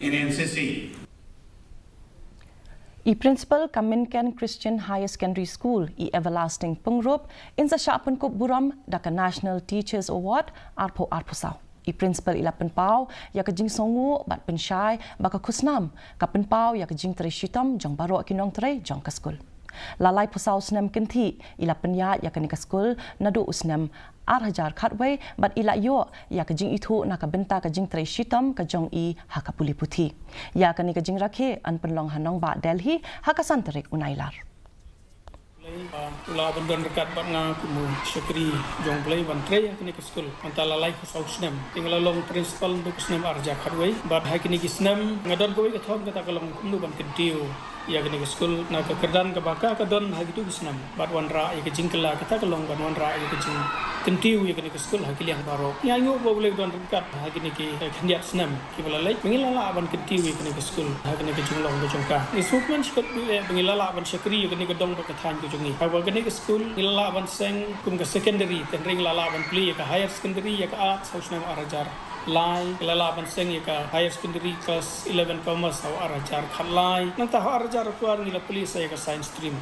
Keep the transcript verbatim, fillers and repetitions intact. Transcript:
in N C C. I Principal ka Minken Christian Higher Secondary School, i Everlasting Pyngrope, in sa shah pynkup burom da ka National Teachers Award arphew arphew saw. I Principal i la pynpaw ïa ka jingsngew bad pynshai ba ka khusnam ka pynpaw ïa ka jingtrei shitom jong baroh ki nongtrei jong ka skul. La laiphew saw snem kynthih i la pynïaid ïa kane ka skul naduh u snem ar hajar khatwei bad i la ïoh ïa ka jingithuh na ka bynta ka jingtrei shitom ka jong i ha ka pule puthi. Ïa kane ka jingrakhe yn pynlong ha nongbah Delhi ha ka san tarik u Nailar. Blei, ah, u la ban don ryngkat bad nga kum u shakri jong Blei ban trei ha kane ka skul. Mynta la laiphew saw snem. Te nga la long principal naduh ka snem ar hajar khatwei. Bad ha kine ki snem nga don kawei ka thong kata ka long kumno ban kyntiew ïa kane ka skul na ka kyrdan kaba ka ka don ha kito ki snem. Bad wanrah ïa ka jingkylla kata ka long ban wanrah ïa ka jingkyntiew ïa kane ka skul ha ki liang baroh. Nga ainguh ba U Blei u don ryngkat ha kine ki, eh, khyndiat snem kiba la leit, ba ngi la lah ban kyntiew ïa kane ka skul ha kane ka jinglong ka jong ka. Ngi sngewkmen shikatdong eh ba ngi la lah ban shakri ïa kane ka dong bad ka thaiñ ka jong ngi. Haba kane ka skul ngi la lah ban seng kum ka secondary, te hynrei ngi la lah ban plie ïa ka higher secondary ïa ka Arts ha u snem ar hajar lai, ngi la lah ban seng ïa ka higher secondary class eleven commerce ha u ar hajar khatlai. Nangta ha u ar hajar arphew ar ngi la plie sa ïa ka science stream.